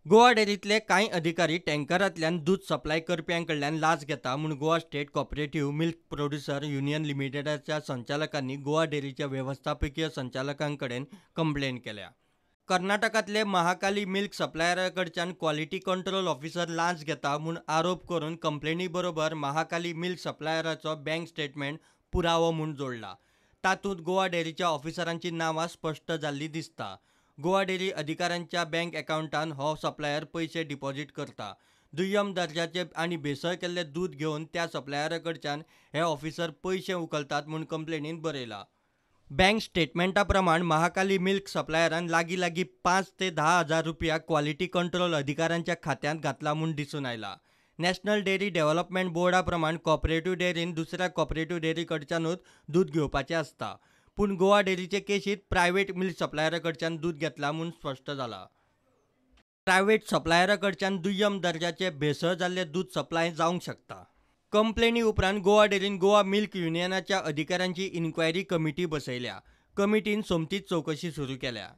गोवा डेअरींतले कांय अधिकारी टँकरांतल्यान दूद सप्लाय करप्यां कडल्यान लाच घेता म्हूण Goa state cooperative milk producer union लिमिटेडाच्या संचालकांनी गोवा डेअरीच्या वेवस्थापकीय संचालकां कडेन कंप्लेन केल्या. कर्नाटकांतले महाकाली मिल्क सप्लायरा कडच्यान क्वॉलिटी कंट्रोल ऑफिसर लांच घेता म्हूण आरोप करून कंप्लेनी बरोबर महाकाली मिल्क सप्लायराचो बँक स्टेटमेंट पुरावो म्हूण जोडला. तातूंत गोवा डेअरीच्या ऑफिसरांची नांवां स्पश्ट जाल्लीं दिसता. गोवा डेअरी अधिकाऱ्यांच्या बँक अकावंटान हो सप्लायर पयशे डिपॉझिट करता. दुय्यम दर्जाचे आनी भेसळ केल्ले दूद घेवन त्या सप्लायरा कडच्यान हे ऑफिसर पयशे उखलतात म्हूण कंप्लेनीन बरयला. बँक स्टेटमेंटा प्रमाण महाकाली मिल्क सप्लायरान लागीं लागीं 5 ते 10 हजार रुपया क्वॉलिटी कंट्रोल अधिकाऱ्यांच्या खात्यांत घातला म्हूण दिसून आयला. नॅशनल डेअरी डेव्हलपमेंट बोर्डा प्रमाण कॉपरेटिव्ह डेअरीन दुसऱ्या कॉपरेटिव्ह डेअरी कडच्यानूच दूद घेवपाचें आसता, पूण गोवा डेअरीचे केशींत प्रायव्हेट मिल्क सप्लायरा कडच्यान दूद घेतला म्हूण स्पश्ट जाला. प्रायव्हेट सप्लायरा कडच्यान दुय्यम दर्जाचे भेसळ जाल्ले दूद सप्लाय जावंक शकता. कंप्लेनी उपरांत गोवा डेअरीन गोवा मिल्क युनियनाच्या अधिकाऱ्यांची इन्क्वायरी कमिटी बसयल्या. कमिटीन सोमतीच चवकशी सुरू केल्या.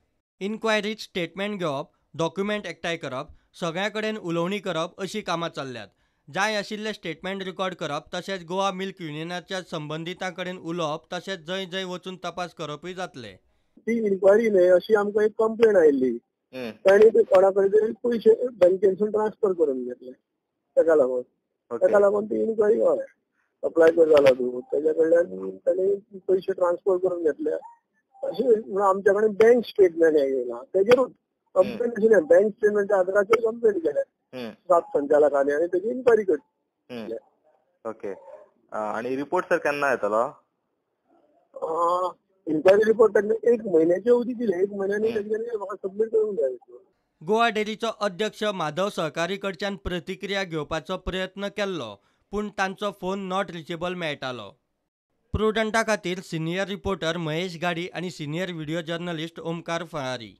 इन्क्वायरीत स्टेटमेंट घेवप, डॉक्युमेंट एकठांय करप, सगळ्यां कडेन उलोवणी करप अशीं कामां चल्ल्यात. जाय आशिल्ले स्टेटमेंट रिकॉर्ड करप तशेंच गोवा मिल्क युनियनाच्या संबंदितां कडेन उलोवप तशेंच जंय जंय वचून तपास करपूय जातले. ती इन्क्वायरी न्हय अशी आमकां एक कंप्लेन आयिल्ली. तांणी ते कोणा कडेन तरी पयशे बँकेनसून ट्रान्सफर करून घेतले. ताका लागून ती इन्क्वायरी हय अप्लाय कर जाला तूं तेज्या कडल्यान तांणी पयशे ट्रान्सफर करून घेतले अशें म्हणून आमच्या कडेन बँक स्टेटमेंट येयला. तेजेरूच कंप्लेन अशी न्हय, बँक स्टेटमेंटच्या आदाराचेर कंप्लेन केल्या 7 संचालकांनी आनी तेजी इन्क्वायरी करतले. ओके, आनी रिपोर्ट सर केन्ना येतलो? इन्क्वायरी रिपोर्ट तांणी 1 म्हयन्याचे अवधी दिले. 1 म्हयन्यांनी तेंच्यांनी म्हाका सबमीट करूंक जाय. गोवा डेअरीचो अध्यक्ष माधव सहकारी कडच्यान प्रतिक्रिया घेवपाचो प्रयत्न केल्लो, पूण तांचो फोन not reachable मेळटालो. प्रुडंटा खातीर सिनियर रिपोर्टर महेश गाडी आनी सिनियर व्हिडियो जर्नलिस्ट ओमकार फळारी.